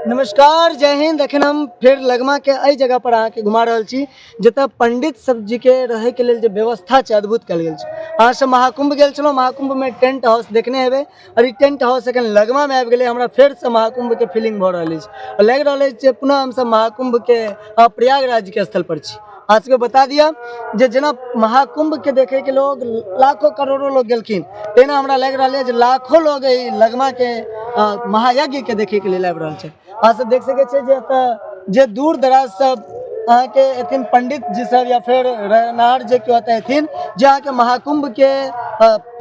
नमस्कार, जय हिंद। अखन हम फेर लगमा के एहि जगह पर अहाँके घुमा रहल छी जतऽ पंडित सब जी के रहै के लेल जे व्यवस्था छै, अद्भुत कयल गेल छै। अहाँ सब महाकुंभ गेल छलहुँ, महाकुंभ में टेंट हाउस देखने हेबै और ई टेंट हाउस एखन लगमा में आबि गेलै। हमरा फेरसँ महाकुंभ के फीलिंग भऽ रहल अछि और लागि रहल अछि जे पुनः हमसब महाकुंभ के प्रयागराज के स्थल पर छी। अहाँ सबके बता दिअ जे जेना महाकुंभ के देखे के लोग लाखों करोड़ों लोग गेलखिन, तेना हमरा लागि रहल अछि जे लाखों लोग एहि लगमा के महायज्ञ के देखे के लेल आबि रहल छै। अहाँ सब देख सकै छियै जे एतऽ जे दूर दराज सब अहाँके एथिन पंडित जी सब या फेर रहनार जे केओ एतऽ एथिन, जे अहाँके महाकुंभ के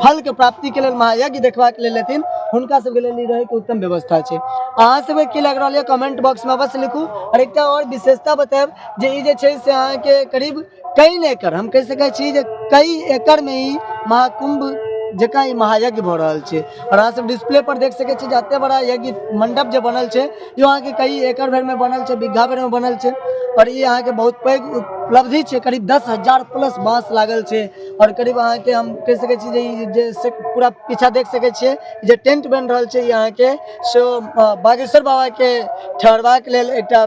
फल के प्राप्ति के लेल महायज्ञ देखबाक लेल एथिन, हुनका सबके लेल ई रहैके उत्तम व्यवस्था छै। अहाँ सबके की लागि रहल यऽ, कमेंट बॉक्स में अवश्य लिखू। और एकटा और विशेषता बतायब जे ई जे छै से अहाँके करीब कई एकड़, हम कहि सकै छी जे कई एकड़ में ई महाकुंभ जकाँ ई महायज्ञ भऽ रहल छै। और अहाँ सब डिस्प्ले पर देख सकै छी जे एते बड़ा यज्ञ मंडप जे बनल छै, ई अहाँके कई एकड़ भरि में बनल छै, बीघा भरि में बनल छै। और ई अहाँके बहुत पैघ उपलब्धि छै। करीब 10,000 प्लस बाँस लागल छै और करीब अहाँके हम कहि सकै छी जे ई जे से पूरा पीछा देख सकै छियै जे टेंट बनि रहल छै, ई अहाँके से बागेश्वर बाबाके ठहरबाक लेल एकटा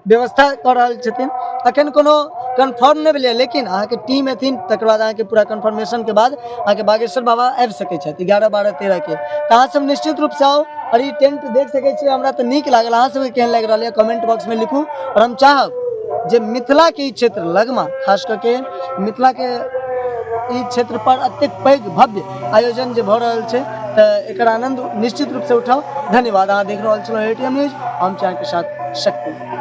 व्यवस्था कऽ रहल छथिन। अखन कोनो कन्फर्म नहि भेलैए, लेकिन अहाँके टीम एथिन, तकर बाद अहाँके पूरा कन्फर्मेशनके बाद अहाँके बागेश्वर बाबा आबि सकै छथि 11, 12, 13 के। तऽ अहाँ सब निश्चित रूपसँ आउ आओर ई टेंट देख सकै छियै। हमरा तऽ नीक लागल, अहाँ सबके केहन लागि रहल यऽ, कमेंट बॉक्समे लिखू। आओर हम चाहब जे मिथिलाके ई क्षेत्र लगमा, खास कऽ के मिथिलाके ई क्षेत्र पर एतेक पैघ भव्य आयोजन जे भऽ रहल छै, तऽ एकर आनंद निश्चित रूपसँ उठाउ। धन्यवाद। अहाँ देख रहल छलहुँ एटीएम न्यूज, हम छी अहाँके साथ शक्ति।